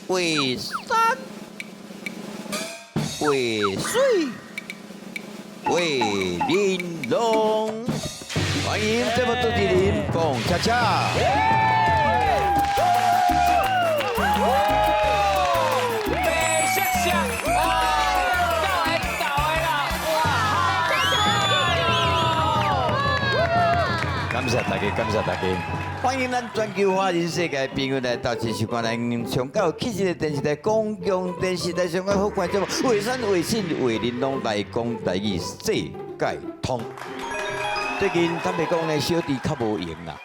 画山，画水，画玲珑。欢迎节目主持人蹦恰恰。白色色，哦，够缘投的啦，哇！感谢大家，感谢大家。欢迎咱全球华人世界的朋友来斗阵收看咱上够气质的电视台公共电视台上个好看节目《画山画水画玲珑》来讲台语世界通。最近坦白讲呢，小弟较无闲啦，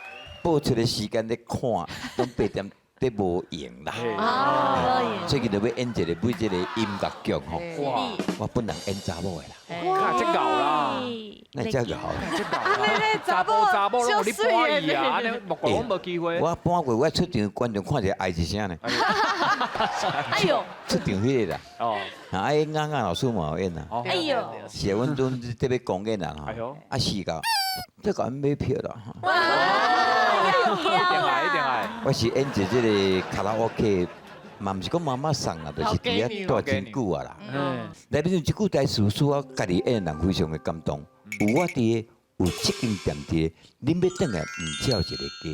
播出的时间咧看，拢8点咧无闲啦。最近就欲演一个买这个音乐剧吼，哇，我本人演查某的啦，哇，这𠢕啦，那这𠢕。这𠢕啦，查埔查某拢有咧搬伊啊，按呢莫讲拢无机会。我搬过，我出场观众看一下哀一声呢。哎呦，出场彼个啦。哦。啊，伊雅雅老师嘛有演啊。哎呦。是啊，阮阵特别公演啊，吼。啊是噶，这共阮买票啦。哇！一定爱，一定爱。我是演一这个卡拉 OK，嘛毋是讲妈妈桑啦，就是伫遐蹛真久啊啦。内面有一句台词，使我家己演的人非常的感动。有我伫个，有这间店伫个，恁欲转来毋只有一个家。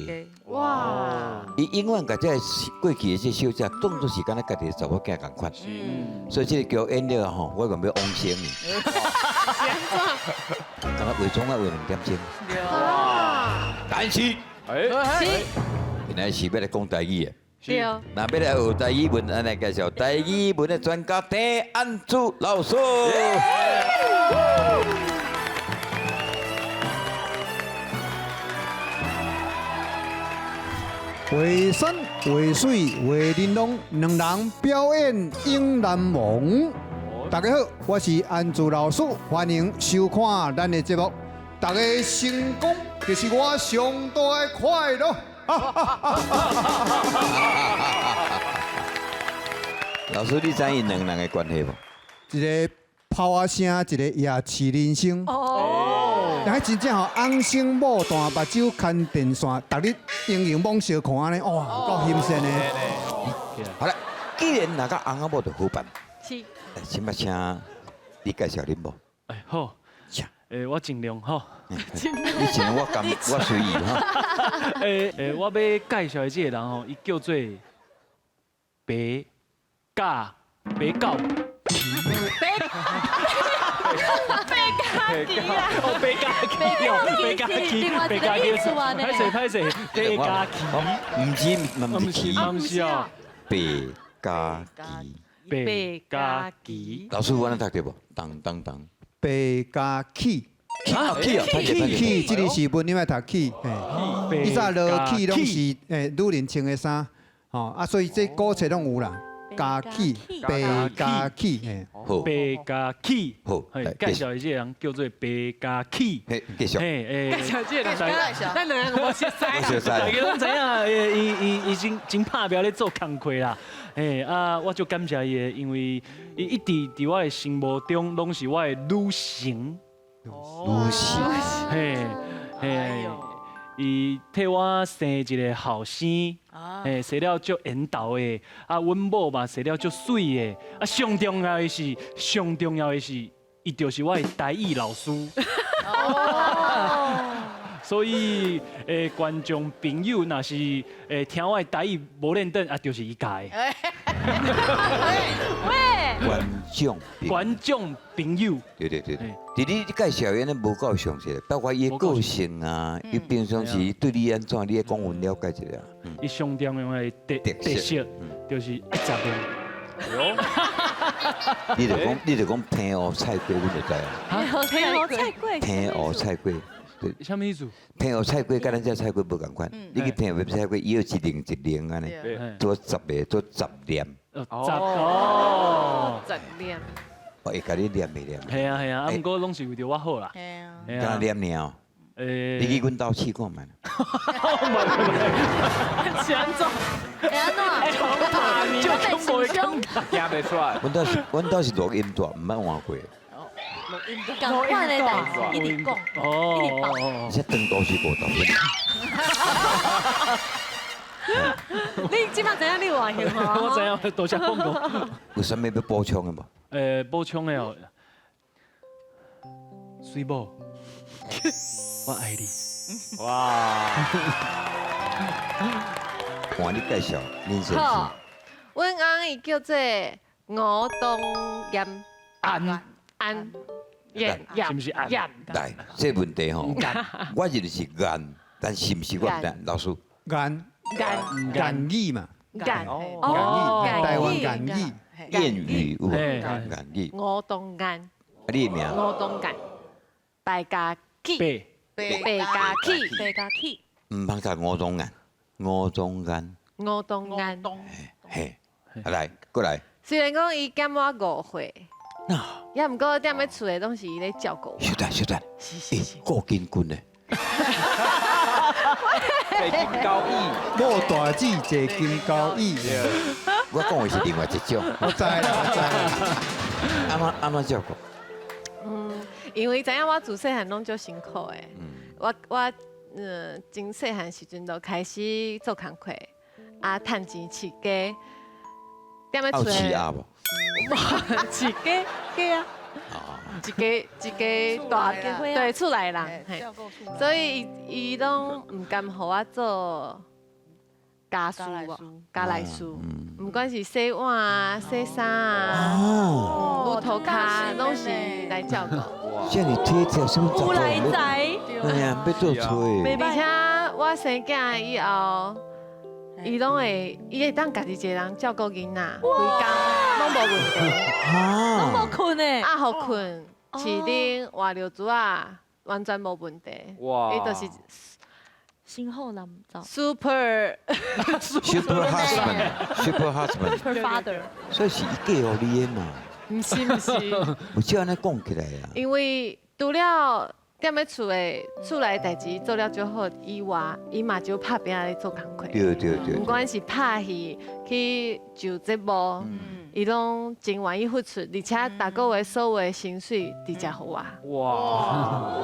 哇！伊永远共这个过去的这小姐当作是敢若家己的查某囝仝款。所以这个剧演了吼，我讲欲往生去。敢若化妆啊，化2点钟。哇！但是，哎，今仔是欲来讲台语的。对。若欲来学台语文，咱来介绍台语文的专家郑安祖老师。画山画水画玲珑，两人表演永难忘。大家好，我是安祖老师，欢迎收看咱的节目。大家成功就是我上大的快乐。老师，你知𪜶两人的关系无？一个炮仔声，一个夜市人生。哦。但真正吼，翁生某大目睭牵电线，逐日英雄罔相看按呢，哇，够心酸的。好啦，既然若佮翁仔某就好办。是。来，先欲请你介绍恁某。哎，好。请。我尽量吼。你尽量，我甘，我随意哈。我欲介绍的这个人吼，伊叫做白甲白狗。白白家己啦，哦，白家己哦，白家己，白家己，歹势歹势，白家己，毋是，毋是，毋是哦，白家己，白家己。老师，我能读著无？当当当。白家起，起起起，这个是文音爱读起，嘿，以前落起拢是女人穿的衫，吼啊，所以这古册拢有啦。家起，白家起，嘿，好，白家起，好，介绍的这个人叫做白家起，嘿，继续，嘿，介绍这个人，咱两个无熟似，大家拢知影，伊伊伊真真拍拚咧做工课啦，嘿啊，我足感谢伊的，因为伊一直伫我的心目中拢是我的女神，女神，嘿，嘿。伊替我生一个后生，嘿，生了足缘投的，啊，阮某嘛生了足媠的，啊，上重要的是，上重要的是，伊就是我的台语老师。所以，观众朋友若是听我的台语无认得，啊，就是伊教的。喂，观众，观众朋友，对对对，伫你介绍伊呢无够详细，包括伊的个性啊，伊平常时对你按怎，你爱讲阮了解一下。伊上重要的特色就是爱食面。你就讲，你就讲平湖菜粿，阮就知啊。平湖菜粿。平湖菜粿。对，啥物意思？平湖菜粿佮咱这菜粿无仝款，你去平湖买菜粿，伊有一零一零按呢，做十个做十粒。十哦，十粒。我会共你念袂念？系啊系啊，啊毋过拢是为著我好啦。系啊。敢念尔？你去阮兜试看觅。是按怎？是按怎？就恐怖的感觉，惊袂出来。阮兜是录音带，毋捌换过。仝款的代志，一直讲，一直放。这长度是五十分。你這擺知影你有外形吼？我知影，多謝講過。有啥物欲補充的無？補充的哦，水某，我愛你。哇！換你介紹，恁先生。好，阮翁伊叫做吳東艷安安艷是毋是安？艷來，這問題吼，我認為是顏，但是毋是我毋知。老師，顏顏諺語嘛，諺諺語，台灣諺語，諺語有無？諺語。吳東艷。啊，你的名？吳東艷，白家起，白白家起，白家起。毋通讀吳東艷，吳東艷。吳東艷。嘿，來，過來。雖然講伊減我5歲，也毋過踮咧厝的攏是伊咧照顧我。小等，小等，欸，顧金軍呢？坐金交椅，某大姊坐金交椅。我講的是另外一種。我知啦，我知啦。按怎按怎照顧？嗯，因為知影我自細漢攏足辛苦的。我真細漢時陣就開始做工課，啊，趁錢飼雞，踮咧厝。有飼鴨無？無，飼雞雞啊。一家一家大對厝內人，所以伊伊攏毋甘予我做家事無，家內事，毋管是洗碗啊、洗衫啊、攄塗跤，攏是來照顧。這麼體貼，什麼有來仔，哎呀，欲做炊。而且我生囝以後，伊攏會，伊會當家己一個人照顧囡仔，規工攏無問題。攏無睏的，啊，予睏，飼奶，換尿苴仔，完全無問題。哇！伊就是新後男走 super super husband，super husband， super father。所以是伊嫁予你的嘛？毋是毋是，無照按呢講起來啊。因為除了踮咧厝的厝內代誌做了足好以外，伊嘛就拍拚咧做工課。對對對。毋管是拍戲去上節目，伊攏真願意付出，而且逐個月所有的薪水直接予我。哇！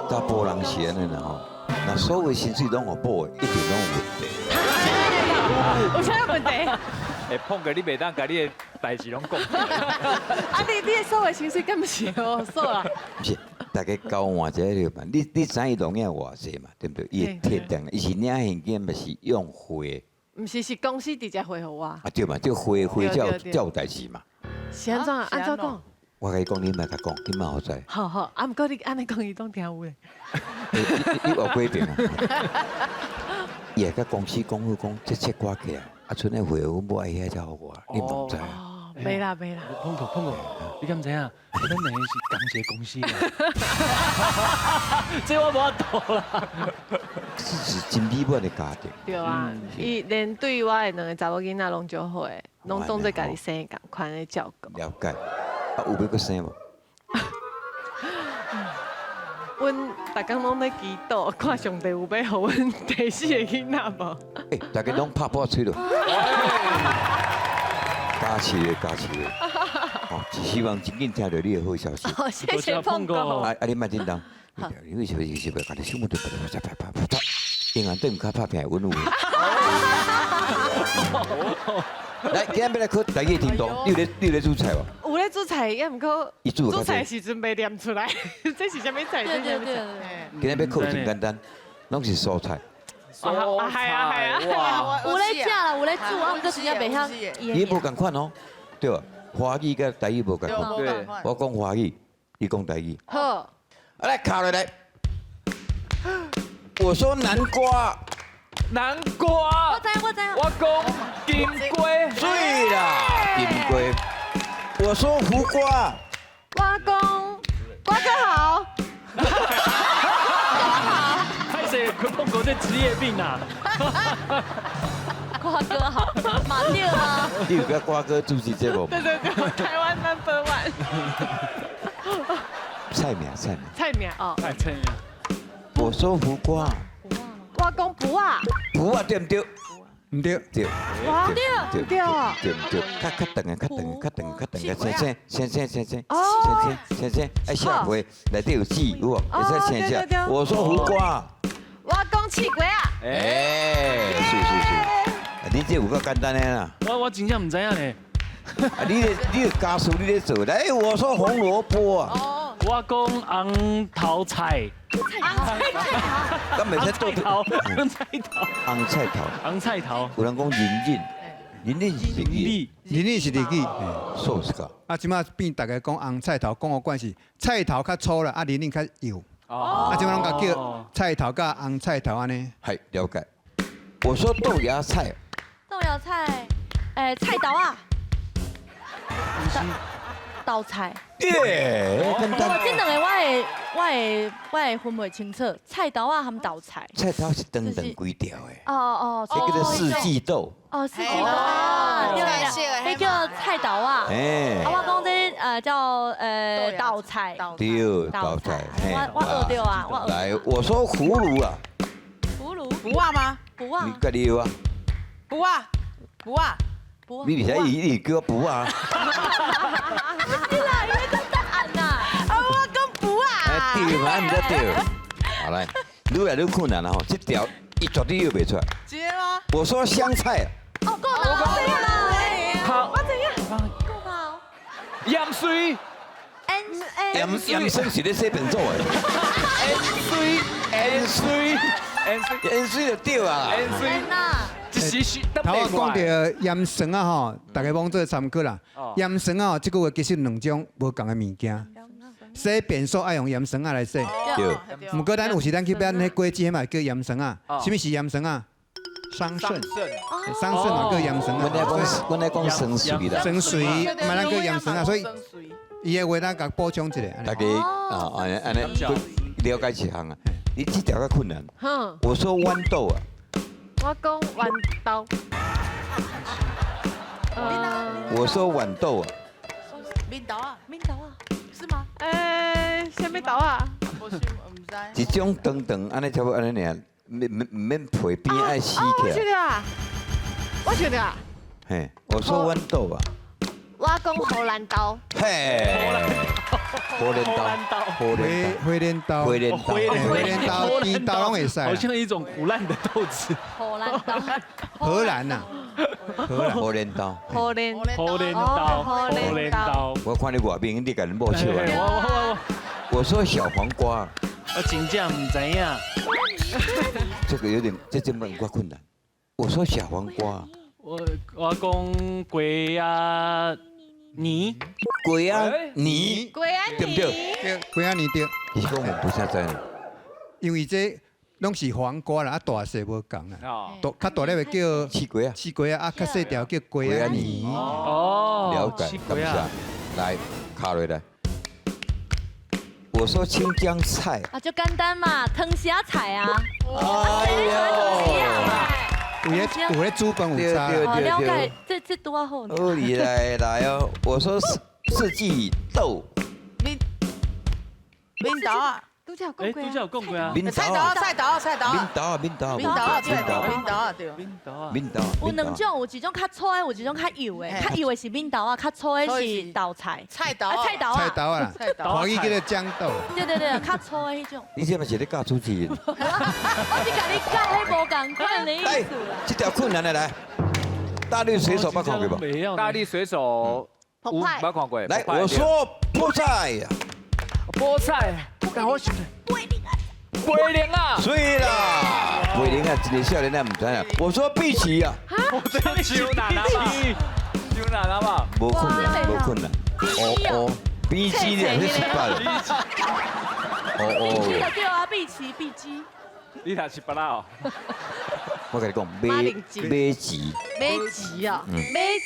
查埔人是按呢啦吼，若所有薪水攏予某的，一定攏有問題。有啥問題？欸，碰哥，你袂當共你的代誌攏講。啊，你的所有薪水敢毋是予嫂啊？毋是，大家交換一下嘛。你知伊農業偌濟嘛？對毋對？伊的特點，伊是領現金，嘛是用匯？毋是，是公司直接匯予我。啊對嘛，這匯匯才有才有代誌嘛。是按怎？按怎講？我共你講，你莫共講，你嘛予知。好好，啊，毋過你按呢講，伊攏聽有的。你學過遍啊？伊會共公司講好講，這切掛起來，啊，賰咧匯阮某愛遐才予我，你嘛毋知啊？袂啦袂啦。碰哥碰哥，你敢知影？咱兩個是仝一個公司的。這我無法度啦。這是真美滿的家庭。對啊，伊連對我的兩個查某囡仔攏足好的，攏當做家己生的仝款咧照顧。了解。啊，有欲閣生無？阮逐工攏咧祈禱，看上帝有欲予阮第四个囡仔無？欸，大家攏拍破喙咯。加持咧，加持咧。哦，只希望真緊聽著你的好消息。好，謝謝碰哥。啊啊，你莫緊張。你為什麼是不是？家己想問題，啪啪啪啪啪，永遠對毋較拍拚會穩有。來，今日欲來考台語程度，你有咧煮菜無？有咧煮菜，也毋過煮菜時陣袂念出來，這是啥物菜？對對對。今日欲考真簡單，攏是蔬菜。蔬菜，係啊係啊，有咧食啦，有咧煮，啊，毋過真正袂曉。伊無仝款哦，對吧？華語佮台語無仝款。對。我講華語，你講台語。好。啊，來考落來。我說南瓜。南瓜。我知我知。我講金瓜。對啦，金瓜。我說胡瓜。我講瓜哥好。歹勢，佢碰過這職業病啊！瓜哥好，嘛對啊。你有佮瓜哥主持節目？對對對，台灣 number one。菜名菜名。菜名哦。菜名。我說胡瓜。我講卜仔。卜仔對毋對？毋對。對。哇，對對對對，較較長的，較長的，較長的，較長的，先生先生先生先生先生，愛寫花內底有字有無？會使寫寫。我說胡瓜。我講刺瓜仔。欸，是是是。你這有夠簡單的啦。我真正毋知影呢。啊，你的家事你咧做，來，我說紅蘿蔔啊。我講紅頭菜。咁咪使菜頭，紅菜頭。紅菜頭。紅菜頭。有人講人參，人參是日語，人參是日語。說是個。啊，這擺變逐家講紅菜頭，講個關係，菜頭較粗啦，啊，人參較幼。啊，這擺攏共叫菜頭佮紅菜頭按呢。係了解。我說豆芽菜。豆芽菜，菜刀啊。豆菜。耶！我這兩個我會分袂清楚，菜刀啊含豆菜。菜刀是長長規條的。哦哦。這叫做四季豆。哦，四季豆啊，對對，彼叫菜刀啊。哎。啊，我講這叫豆菜。對，豆菜。我學著啊，我。來，我說葫蘆啊。葫蘆。葫啊嗎？葫啊。你家己有啊？葫啊，葫啊。你而且伊叫我補啊？不是啦，伊咧講答案啦。啊，我講補啊。哎，對嘛，毋才對。好來，愈來愈困難啦吼，這條伊絕對又袂出來。真的嗎？我說香菜。哦，夠啦，我知啦。好，我知影。夠啦。鹽水。鹽鹽酸是咧洗便所的。鹽水，鹽水，鹽水，鹽水就對啊。鹽水。頭仔講著鹽酸啊吼，大家罔做參考啦。鹽酸啊，這句話其實兩種無仝的物件。洗便所愛用鹽酸仔來洗。對。毋過咱有時咱去買彼果子，彼嘛叫鹽酸仔。啥物是鹽酸仔？桑葚。桑葚嘛叫鹽酸仔。阮咧講酸水啦。酸水嘛咱叫鹽酸仔，所以伊的話咱共補充一下。大家啊，按呢了解一項啊。你這條較困難。我說豌豆啊。我講豌豆。我說豌豆啊。面豆啊，面豆啊，是嗎？啥物豆啊？我唔知。一種長長，按呢差不多按呢爾，免皮邊愛撕起來。我曉得啊，我曉得啊。嘿，我說豌豆啊。我講荷蘭豆。嘿，荷蘭豆，荷蘭豆，荷蘭豆，荷蘭豆，甜豆攏會使。好像一種腐爛的豆子。荷蘭豆。荷蘭呐，荷蘭豆，荷蘭，荷蘭豆，荷蘭豆。我看你外面，你共人摸笑啊。我說小黃瓜。我真正毋知影。這個有點，這真蠻較困難。我說小黃瓜。我講雞仔泥，雞仔泥，雞仔對不對？對，雞仔泥對。其實我不啥知，因為這攏是黃瓜啦，啊大細無仝啦，大較大粒的叫刺瓜啊，刺瓜啊，啊較細條叫雞仔泥。哦，了解，感謝。來，卡落來。我說青江菜啊，就簡單嘛，湯匙仔菜啊。哎呦，有咧煮飯有差。哦，了解，這拄仔好。哦，你來來哦，我說四季豆。面豆啊。拄才有講過啊，拄才有講過啊。菜豆，菜豆，菜豆。面豆啊，面豆。面豆啊，菜豆，面豆啊，對。面豆啊，面豆。有兩種，有一種較粗的，有一種較幼的。較幼的是面豆啊，較粗的是豆菜。菜豆。啊，菜豆啊。菜豆啊。菜豆。華語叫做豇豆。對對對，較粗的彼種。你這嘛是咧教主持人？我是共你教彼無仝款的意思啦。這條困難的來，大力水手捌看過無？大力水手，有捌看過。來，我說菠菜。菠菜。我想，貝玲啊，貝玲啊，對啦，貝玲啊，一個少年仔毋知啊。我說碧琪啊，太難了吧？太難了吧？無困難，無困難。哦哦，碧琪你是失敗了。哦哦，碧琪就對啊，碧琪碧琪。你若是別啦哦。我共你講，馬馬吉，馬吉啊，馬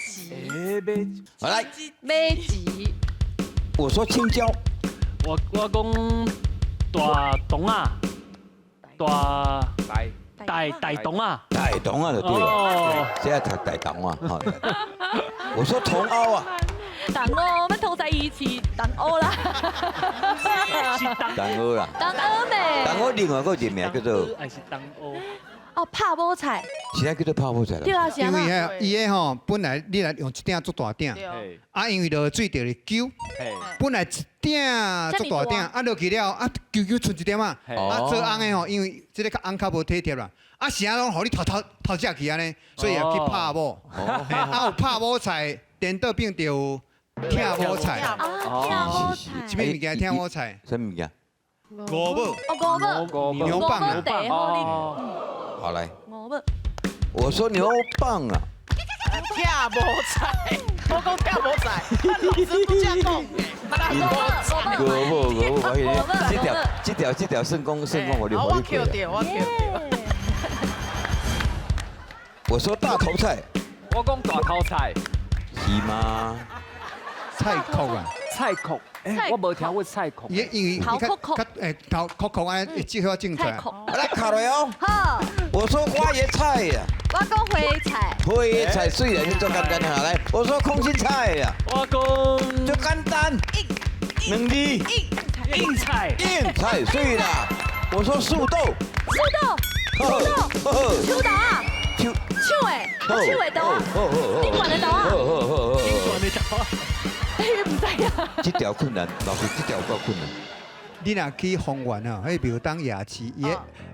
吉，馬吉，好來，馬吉。我說青椒。我講大腸仔，大大大腸仔，大腸仔就對了。這愛讀大腸仔。我說茼蒿啊，同歐，欲同在一起，同歐啦，同歐啦，同歐咩？同歐另外一個名叫做，還是同歐？哦，拍某菜，是啥叫做拍某菜对啊，是因为按怎？遐伊个吼，本来你来用一鼎足大鼎，啊，因为落水就会揪，本来一鼎足大鼎，啊落去了，啊揪揪剩一点仔，啊做翁的吼，因为这个较翁较无体贴啦，啊啥拢予你偷偷偷食去按呢，所以也去拍某，啊有拍某菜，颠倒变就拆某菜，啊，拆某菜，啥物物件拆某菜？啥物件？五宝，哦，五宝，牛蒡啊，五宝好来，五宝，我说牛蒡啊，拆某菜，我讲拆某菜，老师不这样讲。五宝五宝，这条这条这条算讲算讲，我你我扣掉，我扣掉。我说大头菜，我讲大头菜，是吗？菜壳啊，菜壳，哎，我无听过菜壳。伊因为头壳壳，哎，头壳壳按呢，会适合种菜。来卡落哦。好。我说花椰菜呀。我讲花椰菜。花椰菜虽然是足简单哈，来，我说空心菜呀。我讲足简单。两字。硬菜。硬菜对啦。我说树豆。树豆。树豆。树豆啊。树树的，树的豆啊。顶悬的豆啊。顶悬的豆啊。你毋知啊？这条困难，老师，这条够困难。你若去丰原啊，彼庙东夜市，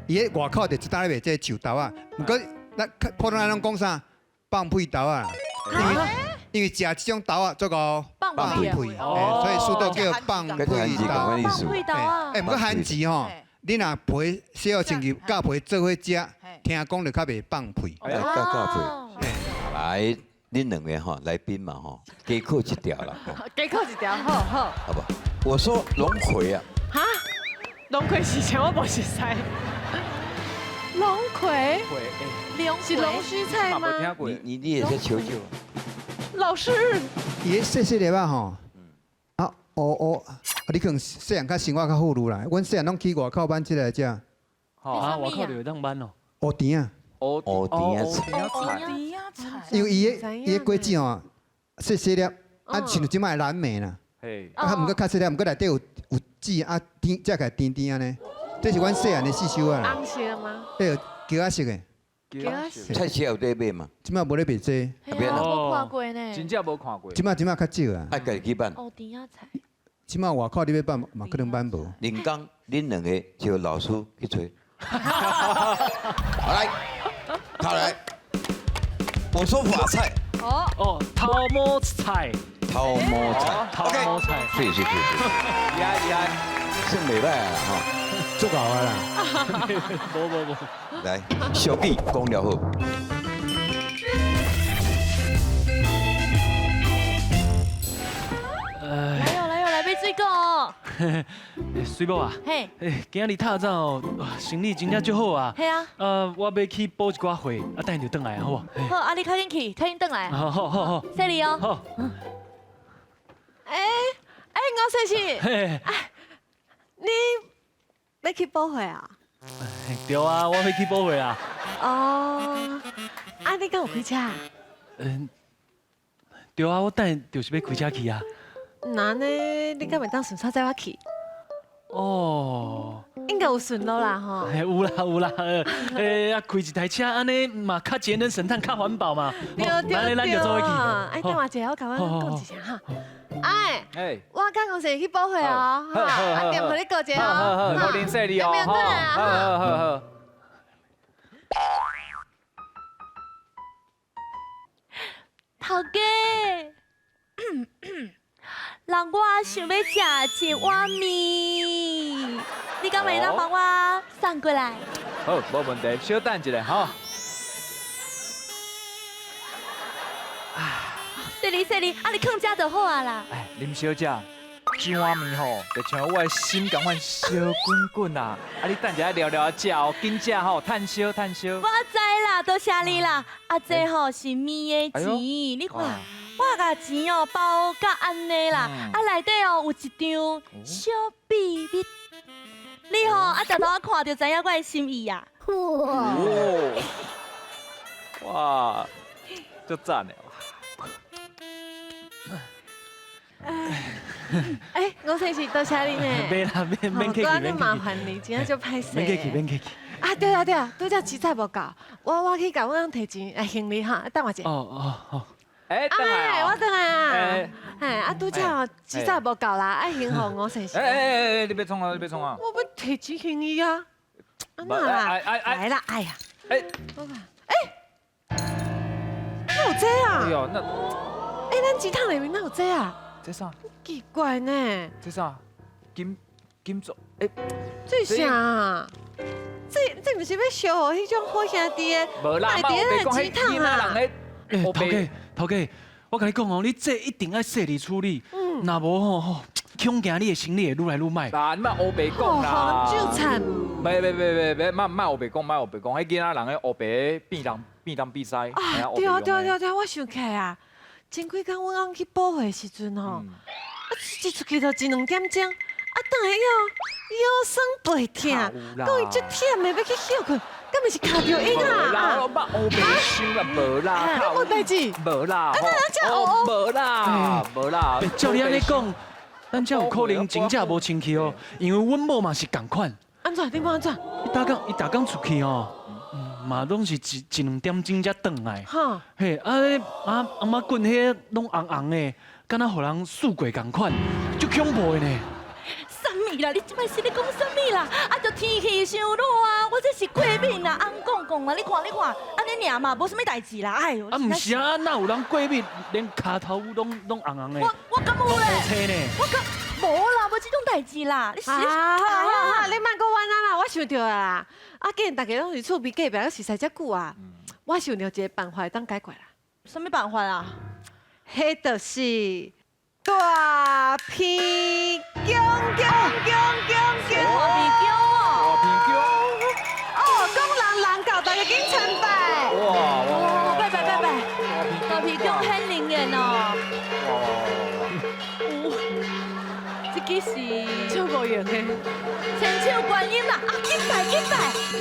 伊个外口就一担咧卖这个树豆仔。毋过咱普通人拢讲啥？放屁豆仔。因为食这种豆仔足够放屁，所以树豆叫放屁豆。放屁豆仔。欸，毋过番薯吼，你若皮洗好清气，佮皮做伙食，听讲就较袂放屁。佮皮。来。恁两个吼来宾嘛吼，加考一条啦。加考一条，好好。好不好？我说龙葵啊。哈？龙葵是啥？我无熟似。龙葵？是龙须菜吗？你也在求救。老师。伊个细细粒仔吼，啊乌乌，啊你可能细汉较生活较富裕啦。阮细汉拢去外口挽这个来食。啊，外口就会当挽哦。乌甜仔。乌甜仔菜。因为伊的果子吼细细粒，啊像这摆的蓝莓啦，啊，毋过较细粒，毋过内底有籽啊甜，食起来甜甜按呢。这是阮细汉的细收啊。红色吗？对，桔仔色的。桔仔色。菜市有咧卖吗？这摆无咧卖这。无看过呢。真正无看过。这摆这摆较少啊。爱家己去挽。乌甜仔菜。这摆外口你欲挽嘛可能挽无。林刚，恁两个就老师去揣。好来，好来。我说法菜。哦哦，头毛菜。头毛菜。头毛菜。是是是是。厉害厉害。算袂歹啊吼，足够啊啦。无无无。来，小弟讲了好。来哦来哦来买水果哦。水某啊，嘿，今日透早哦，生意真正足好啊。嘿啊。我欲去补一寡货，啊，等下就转来，好无？好，啊，你较紧去，较紧转来。好好好好。谢你哦。好。哎哎，吴先生。嘿。哎，你欲去补货啊？对啊，我欲去补货啊。哦，啊，你敢有开车？嗯，对啊，我等下就是欲开车去啊。那呢？你敢会当顺手载我去？哦，应该有顺路啦吼。有啦有啦，啊，开一台车按呢嘛较节能省碳较环保嘛。对对对。咱就做伙去。哎，等我一下，我共阮讲一声哈。哎，我甲公司去补货哦，哈，啊，店予你顾一下哦。好，好，谢你哦。好好好好。头家。人我想欲食一碗面，你敢会当帮我送过来？好，无问题，小等一下哈。谢你谢你，啊你囥遮就好啊啦。哎，林小姐，这碗面吼，就像我的心仝款烧滚滚啊！啊，你等一下聊聊食哦，紧食吼，趁烧趁烧。我知啦，多谢你啦。啊，这吼是面的钱，你看。我共钱哦包甲按呢啦，啊内底哦有一张小秘密，你吼啊常常看就知影我的心意啊。哇！哇，足赞的。哎，吴先生多谢你呢。免啦，免免客气，免麻烦你，今仔足歹势。免客气，免客气。啊，啊，對啊對啊，拄才錢早無夠，我去共阮翁提錢來還你哈，等我一下。哦哦哦。欸，轉來我轉來啊！嘿，啊，拄才哦，錢早無夠啦，愛還予吳先生。欸欸欸，你欲創啊？你欲創啊？我欲提錢還伊啊！啊哪啦？來啦！哎呀！欸，欸，哪有這啊？哎呦，那，欸，咱錢桶內面哪有這啊？這啥？奇怪呢。這啥？金金屬？欸，這啥？這毋是欲相予彼種好兄弟的？無啦，莫佇咱錢桶啊！欸，頭家頭家，我共你講哦，你這一定愛細膩處理，若無吼吼，恐驚你的生理會愈來愈歹。啊，你莫烏白講啦！就慘。袂袂袂袂袂，莫莫烏白講，莫烏白講，彼囡仔人咧烏白變東變東變西。啊，對啊對啊對啊，我想起來啊，前幾工阮翁去補貨的時陣吼，啊，一出去就一兩點鐘，啊，轉來以後腰酸背痛，講伊足忝的，欲去歇睏。敢毋是卡著音啊！無啦，我捌烏白想啦，無啦，無代誌，無啦，無啦，無啦。照你按呢講，咱才有可能真正無清氣哦，因為阮某嘛是仝款。按怎？你講按怎？伊逐工出去哦，嘛攏是一兩點鐘才轉來。嘿，啊，啊，翁仔棍彼攏紅紅的，敢若予人欶過仝款，足恐怖的呢。啥物啦？你這擺是咧講啥物啦？啊，就天氣傷熱啊，我這是過敏啦，翁講講啦，你看你看，按呢爾嘛，無啥物代誌啦。哎喲，啊，毋是啊，哪有人過敏，連跤頭趺攏紅紅的？我敢有咧？我敢無啦，無這種代誌啦。你啊，好好，你莫閣冤啊啦，我想著啦。啊，既然大家攏是厝邊隔壁，熟似遮久啊，我想著一個辦法會當解決啦。啥物辦法啊？彼就是大鼻姜姜姜姜姜，大鼻姜哦，大鼻姜哦，講人人到，大家緊參拜。哇哇，拜拜拜拜，大鼻姜很靈驗哦。哇，這個是超無用的，千手觀音啦，啊，緊拜緊拜。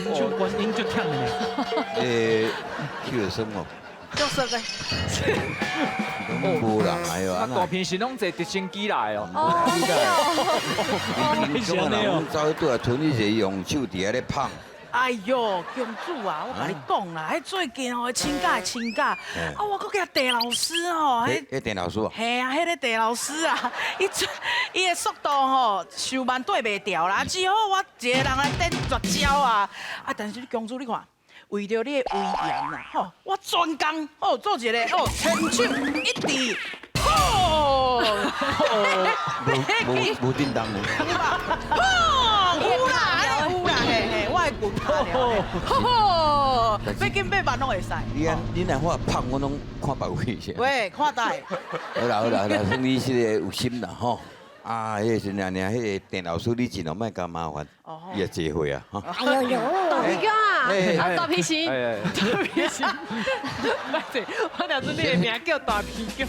千手觀音足忝的呢。欸，去了什麼？足熟的。無啦，哎喲，啊，大平時攏坐直升機來哦。哦，你講人攏走去倒來屯一個用手佇遐咧捧。哎喲，公主啊，我共你講啦，彼最近吼，請假請假，啊，我閣共鄭老師吼，彼彼鄭老師啊，嘿啊，彼个鄭老師啊，伊伊的速度吼，傷慢綴袂牢啦，只好我一個人來頂絕招啊。啊，但是公主你看，為著你的威嚴啦，吼，我專工吼做一個哦，千手一致，吼，無無叮當的，吼，有啦，有啦，嘿嘿，我的拳打了，吼吼，欲緊欲慢攏會使。你按你若看胖，我攏看別位去。喂，看大。好啦好啦好啦，算你這個有心啦吼。啊，彼個時陣爾，彼個鄭老師你盡量莫共麻煩，伊也濟歲啊，哈。哎呦，大皮姜啊，大皮心，大皮心，歹勢，我聽出你的名叫大皮姜。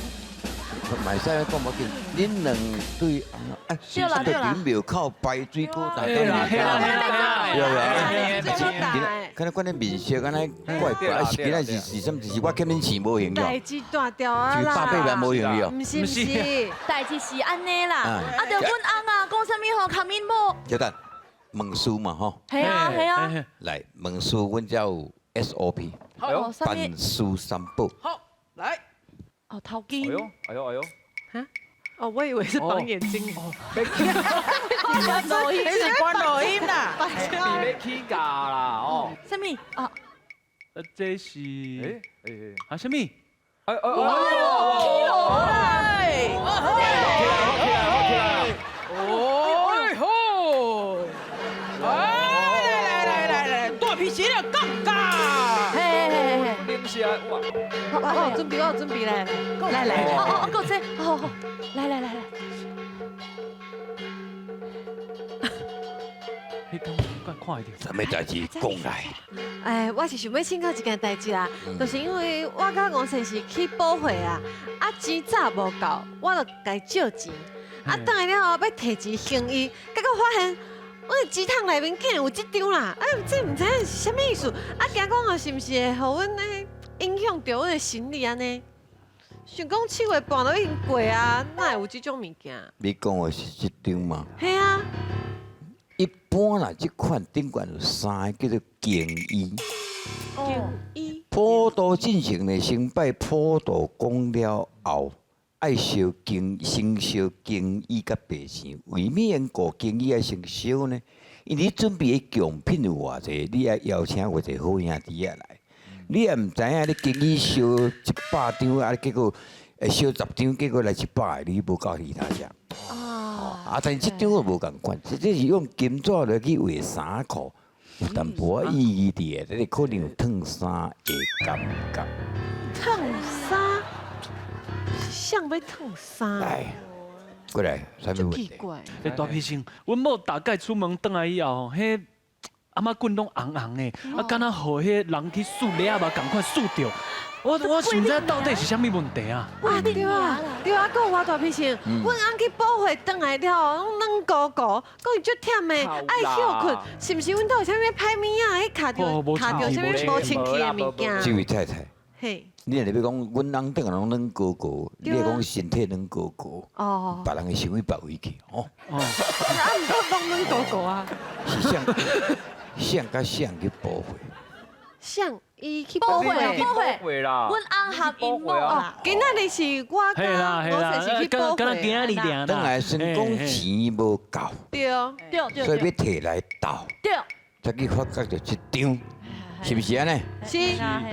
嘛會使講無緊，恁兩對啊，對啦對啦，佇廟口擺水果大對啦對啦對啦，敢若看恁面色，敢若怪怪，啊是今仔是啥物？是我欠恁錢無還代誌大條啊啦，是800萬無還你哦。毋是毋是，代誌是按呢啦，啊，著阮翁啊，講啥物吼，共阮某。小等，問事嘛吼。係啊係啊。來問事，阮遮有 SOP，辦事三寶。好，來。哦，頭巾。哎呦哎呦哎呦！哈？哦，我以為是綁眼睛。關錄音，是關錄音啦。你欲起價啦哦。啥物？啊？這是？欸啊，啥物？哎哎哎！起落啦！起來起來起來！哦吼！哎，來來來來來，大皮鞋了，槓槓！嘿嘿嘿嘿。零食哇！我有準備，我有準備來，來來。哦哦，夠這，好好，來來來來。彼敢敢看會著？啥物代誌講來？哎，我是想欲請教一件代誌啦，就是因為我佮吳先生去補貨啊，啊錢早無夠，我就共伊借錢，啊轉來了後欲提錢還伊，結果發現阮的錢桶內面竟然有這張啦，啊這毋知影是啥物意思，啊驚講哦是毋是會予阮咧影響著阮的心理按呢？想講7月半都已經過啊，哪會有這種物件？你講的是這張嗎？嘿啊。一般啦，這款頂懸有三个叫做經醫。經醫。普渡進前呢，先拜普渡公了後，愛燒經，先燒經衣佮白錢。為啥緣故經衣愛先燒呢？因為你準備的貢品有偌濟，你愛邀請偌濟好兄弟仔來。你也毋知影，你經衣燒100張，啊，結果會燒10張，結果來100個，你無夠其他食。啊，但是這張我無仝款，這是用金紙來去畫衫褲，有淡薄仔意義佇的，這個可能有燙衫的感覺。燙衫，誰欲燙衫？來，過來，啥物問題？奇怪。欸，大皮先，阮某逐擺出門轉來以後，彼頷仔棍攏紅紅的，啊，敢若予彼人去欶掠仔嘛仝款欶著。我想毋知到底是啥物問題啊？啊對啊，對啊，閣有啊大皮先，阮翁去補貨轉來了後，攏軟糊糊，講伊足忝的，愛歇睏，是毋是阮兜有啥物歹物仔？彼卡著卡著啥物無清氣的物件？這位太太，嘿，你若欲講阮翁轉來攏軟糊糊，你會講身體軟糊糊，哦，別人會想去別位去，哦。啊，毋過攏軟糊糊啊。是誰誰佮誰去補貨？誰伊去補補貨，貨補貨啦。阮翁和𪜶某啦。今仔日是我佮我是去補貨。敢若今仔日爾。轉來先講錢無夠。對對對。所以欲提來鬥。對。才去發覺著這張，是毋是按呢？是。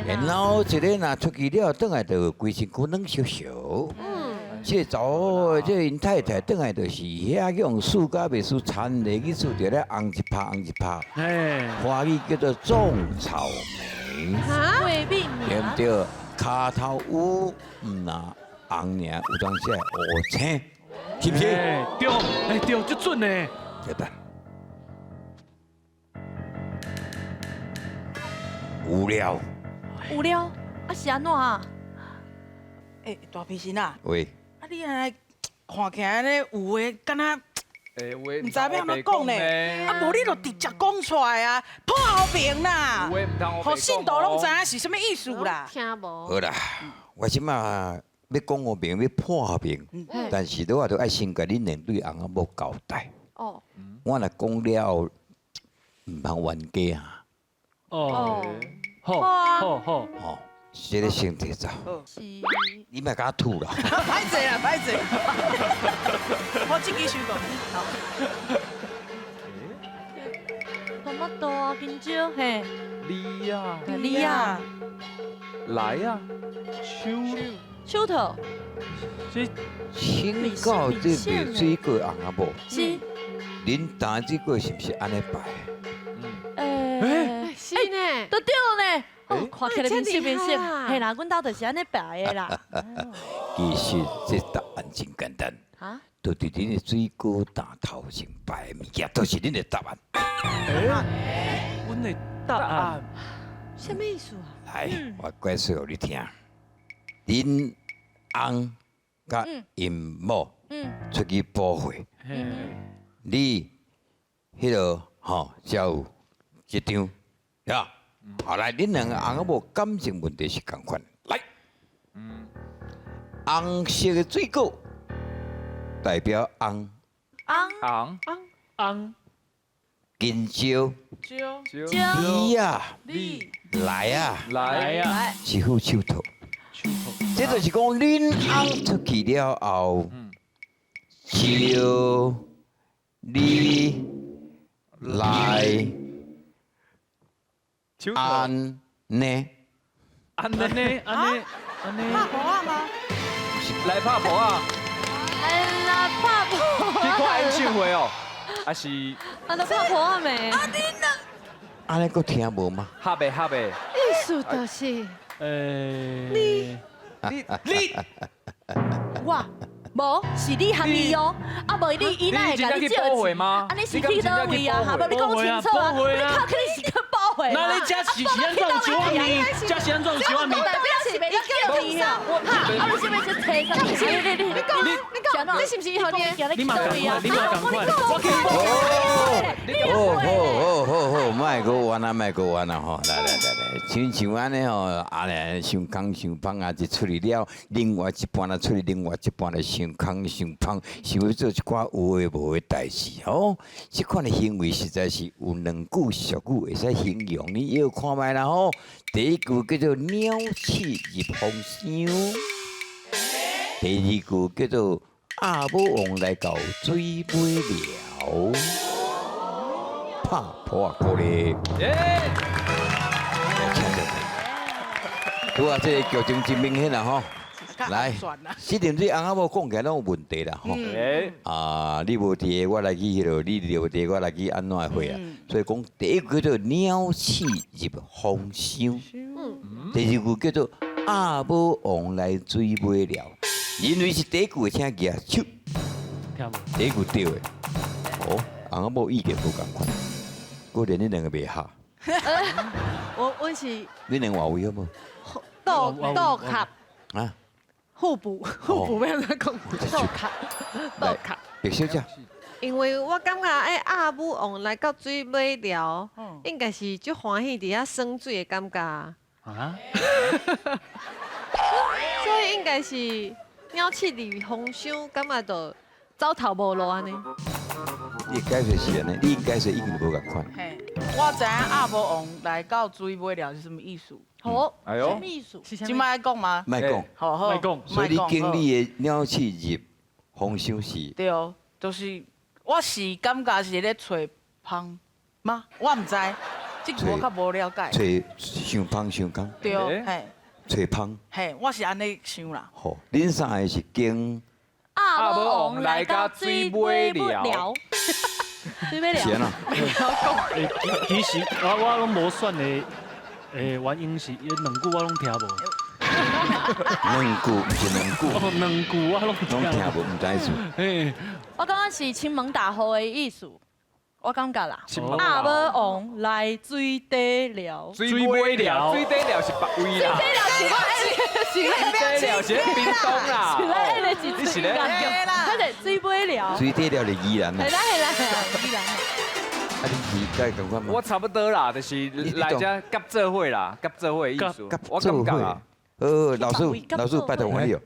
然後一個若出去了，轉來就規身軀軟燒燒。嗯。這個查某，這𪜶太太轉來就是遐用欶甲袂輸，田螺去欶著咧紅一拍紅一拍。嘿。華語叫做種草莓。哈？對毋對？跤頭趺毋若紅爾，有當時會烏青，是毋是？對，欸對，足準呢。對吧？有了。有了，啊是按怎啊？欸，大皮神啊！喂。啊，你按呢看起來按呢有的，敢若毋知欲按怎講呢？啊，無你就直接講出來啊，破明啦，予信徒攏知影是啥物意思啦。聽無？好啦，我這馬欲講予明，欲破明，但是我都愛先共恁兩對翁仔某交代。哦。我若講了後，毋通冤家啊。哦。好。好好。哦。這個先提走。是。你莫共我吐啦。歹勢啦，歹勢。我這支收到。好。那麼多啊，緊張嘿。你啊。你啊。來啊。手。手套。這。請教這賣水果翁仔某。是。恁擔這個是毋是按呢擺？欸。是呢。都對呢。哦，看起來面色面色，嘿啦，阮兜就是按呢擺的啦。其實這答案真簡單，就佇恁的水果擔頭前擺的物件，都是恁的答案。阮的答案？啥物意思啊？來，我解釋予你聽。恁翁佮𪜶某出去補貨，你彼个吼才有這張，呀。好來，恁兩個翁仔某感情問題是仝款。來，紅色的水果代表翁。翁。翁。翁。金蕉。蕉。你啊。你。來啊。來啊。是副手套。這就是講，恁翁出去了後，招你來。按呢？按呢？按呢？按呢？拍婆仔嗎？來拍婆仔。來拍婆仔。去看演唱會哦，還是？按呢拍婆仔沒？啊你呢？按呢閣聽無嗎？合的合的。意思就是，你你你，我無是你和伊哦，啊無你伊哪會共你借錢？啊你是去佗位啊？哈，無你講清楚啊！你靠肯定是去補伙。那你這是是按怎有一碗麵？這是按怎有一碗麵？代表是袂叫你啊！哈，啊你是欲去揣啥物？你講，你講，這是毋是予你？你嘛仝款，你嘛仝款，我去。好好好好好，莫閣冤啊，莫閣冤啊吼！來來來來，親像按呢吼，啊咧傷空傷芳啊，一出去了，另外一半啊出去，另外一半咧傷空傷芳，想欲做一寡有的無的代誌吼。這款的行為實在是有兩句俗語會使形容，你要看覓啦吼。第一句叫做鳥鼠入風箱，第二句叫做鴨母王來到水尾寮。拍噗仔鼓勵，來請坐。拄啊，這個劇情真明顯啦吼。來，這陣對翁仔某講起來攏有問題啦吼。啊，你無佇個，我來去彼落；你無佇個，我來去按怎會啊？所以講，第一句叫做鳥鼠入風箱，第二句叫做鴨母王來水尾寮。因為是第一句，請舉手。第一句對的。哦，翁仔某意見無仝款。果然恁兩個袂合。我是。恁兩個換位好無？鬥鬥卡。啊？互補互補，欲按怎講？鬥卡鬥卡。白小姐。因為我感覺欸，鴨母王來到水尾寮，應該是足歡喜佇遐耍水的感覺。啊？所以應該是鳥鼠入風箱，感覺就走投無路按呢。你解釋是按呢？你解釋已經無仝款。我知影鴨母王來到水尾寮是啥物意思。好，哎喲，啥物意思？這擺愛講嗎？莫講，好好，莫講。所以你經歷的鳥鼠入風箱是？對，就是我是感覺是咧揣芳嗎？我毋知，這個我較無了解。揣傷芳傷空。對，嘿。揣芳。嘿，我是按呢想啦。好，恁三个是經鴨母王來到水尾寮。水尾寮。是啊。其實我攏無選的，原因是伊兩句我攏聽無。兩句毋是兩句。哦，兩句我攏攏聽無，毋知意思。嘿，我感覺是親門踏雨的意思，我感覺啦。鴨母王來水底寮。水尾寮，水底寮是別位啦。水底寮是我，水底寮是屏東啦。你是咧？佢哋水尾寮。水底寮是宜蘭啦。係啦係啦係啦，宜蘭。啊，你是該仝款嗎？我差不多啦，就是來遮夾做伙啦，夾做伙的意思。我感覺啊。老師，老師，拜託我你哦。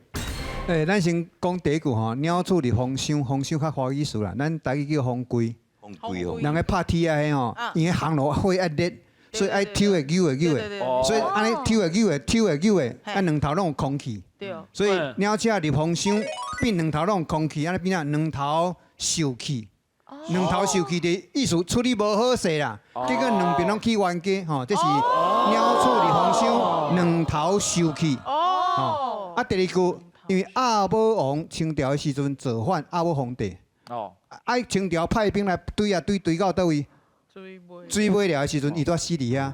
欸，咱先講第一句吼，鳥鼠入風箱，風箱較華語詞啦，咱台語叫風櫃。風櫃哦。人咧拍鐵仔彼吼，因為烘爐火愛熱，所以愛抽的扭的扭的，所以按呢抽的扭的抽的扭的，啊兩頭攏有空氣。所以鳥鼠入風箱，變兩頭攏有空氣，按呢變啊兩頭受氣。兩頭受氣的意思處理無好勢啦，結果兩邊攏去冤家吼，這是鳥鼠入風箱，兩頭受氣。哦。啊，第二句，因為鴨母王清朝的時陣造反，鴨母皇帝。哦。啊，清朝派兵來追啊追，追到佗位？水尾寮的時陣，伊拄死佇遐。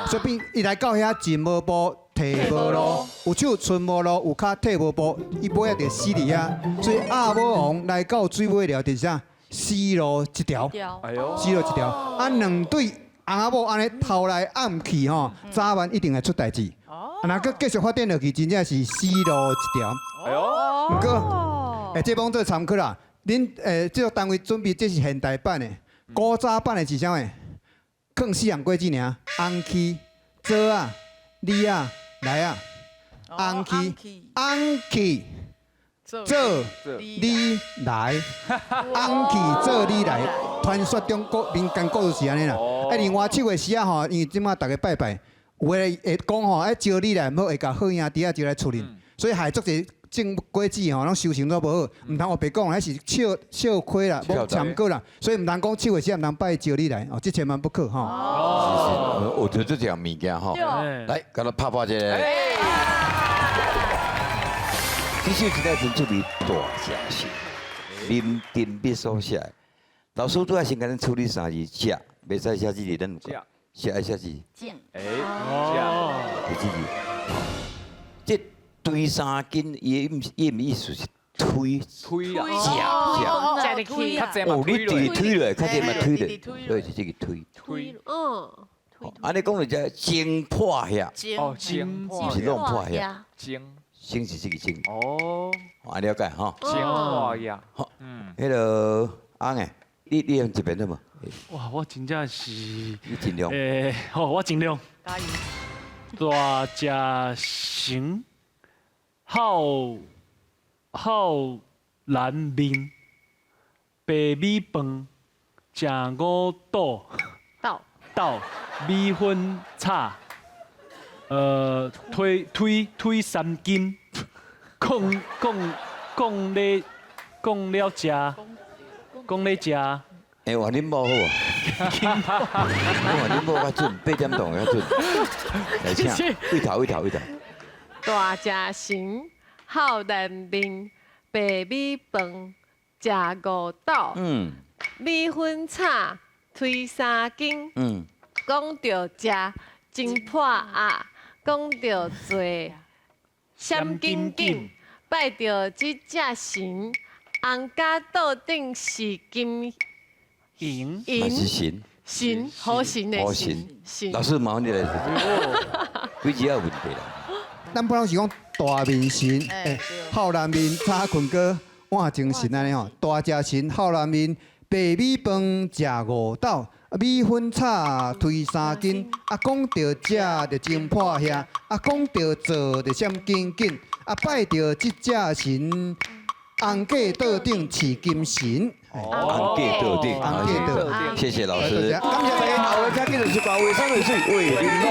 所以變伊來到遐進無步，退無路，有手伸無路，有跤退無步，伊尾仔就死佇遐。所以鴨母王來到水尾寮就是啥？死路一條，死路一條。啊，兩對翁仔某按呢偷來暗去吼，早晚一定會出代誌。啊，若閣繼續發展落去，真正是死路一條。毋過，欸，這幫做參考啦。恁這個單位準備這是現代版的，古早版的是啥物？囥四項果子爾，紅去、棗仔、李仔、梨仔，紅去、紅去。做你來，翁去做你來，傳說中古民間故事是按呢啦。啊，另外手的時仔吼，因為這擺逐家拜拜，有的會講吼，愛招你來，毋好會共好兄弟仔招來厝裡，所以害足濟種果子吼，攏收成都無好。毋通烏白講，彼是笑笑虧啦，無參考啦，所以毋通講手的時仔毋通拜招你來，哦，這千萬不可吼。是是，學著這項物件吼，來，共咱拍破一下。這首真正真趣味，大食性，林定必所寫的。老師拄仔先共咱處理三字，食，袂使寫這字，咱有講，寫愛寫字。食，欸，食，這字。這推三斤，伊的意思是推，推啊，食食入去，哦，你直直推落，較濟嘛推落，所以是這個推。推，嗯，按呢講著這精破遐，哦，精毋是弄破遐，精精是這個精。哦，按了解吼。精破遐。好，彼个翁的，你用一遍好無？哇，我真正是，你盡量。好，我盡量。加油。大食神，好好難面，白米飯，食五斗，斗斗米粉炒，推推推三斤，講講講咧講了食，講咧食。欸，換恁某好無？換恁某較準，8點檔較準。來請，對頭對頭對頭。大食神，好難面，白米飯，食五斗。米粉炒，推三斤。講著食，真破鴨；講著做，閃緊緊。拜著這隻神，尪公桌頂是金銀，嘛是神，神好神的神。神。老師麻煩你來，幾字有問題啦？咱本來是講大面神，好難面早睏閣換精神按呢吼。大食神，好難面，白米飯食五斗，米粉炒推三斤。啊，講著食就真破遐，啊，講著做就閃緊緊。啊，拜著這隻神，尪公桌頂飼金神。尪公桌頂，尪公桌頂。謝謝老師，感謝大家。後來請繼續收看《畫山畫水畫玲瑯》。